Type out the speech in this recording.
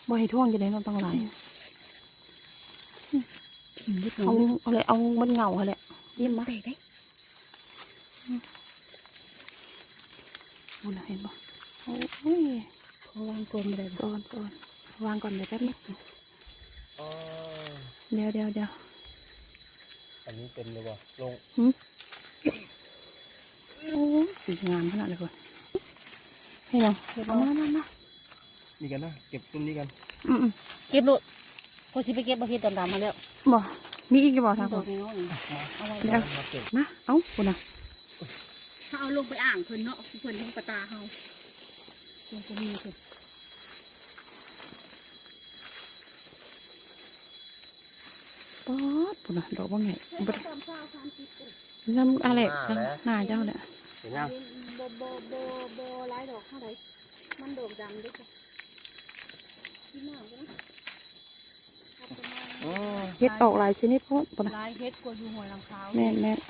ບໍ່ໃຫ້ຖ້ວງຈະໄດ້ເນາະ ຕັ້ງຫຼາຍ. ອືມ ຖິ້ມເບິດເອົາ ເອົາເລີຍ ເອົາເບິດເຫງົ້າຫັ້ນແຫຼະ. ຖິ້ມມາ ແຕກເດ້. ພຸ້ນນະ ເຫັນບໍ່? ໂອ້ຍ ຂໍວາງກ່ອນບໍ່ໄດ້ບໍ່? ຊ້ອນ ຊ້ອນ ວາງກ່ອນ ດຽວແປັບໜຶ່ງ. ອໍ ດຽວ ດຽວ ດຽວ ອັນນີ້ເຕັມເລີຍບໍ່? ລົງ ຫື? ໂອ້ຍ ສີງາມຂະໜາດເລີຍພຸ້ນ. ເຫັນຫຍັງ? ເອົາມາ ມາ ມາ. ນີ້ກັນນະ ເກັບຕົ້ນນີ້ກັນ. ອືມໆ ເກັບໂລດ. ຂ້ອຍຊິໄປເກັບບັກເຫັດດຳໆຫັ້ນແລ້ວ. ບໍ່ ມີອີກຢູ່ບໍ່ທາງພຸ້ນ? ດອກນ້ອຍໆ ເອົາໄວ້ ດຽວ ມາເກັບ ມາ ເອົາ ພຸ້ນນະ. ເຮົາເອົາລົງໄປອ່າງເພິ່ນເນາະ ເພິ່ນເຫັນປາຕາເຮົາ. ຕົງຕົງນີ້ພຸ້ນ. ປາດ ພຸ້ນນະ ດອກບັກໃຫຍ່. ນຳອາແຫຼະ ມາແລ້ວ ທາງໜ້າເຈົ້າແຫຼະ. ເຫັນຍັງ? ບໍ່ ບໍ່ ບໍ່ ບໍ່ຫຼາຍດອກເທົ່າໃດ ມັນດອກດຳເດ້. ກິນນ້ຳກ່ອນນະ. ອືມ ເຫັດອອກຫຼາຍຊະນິດໂພດ ພຸ້ນນະ ຫຼາຍເຫັດກວ່າຢູ່ຫ້ວຍລຳຂາວ. ແມ່ນໆ.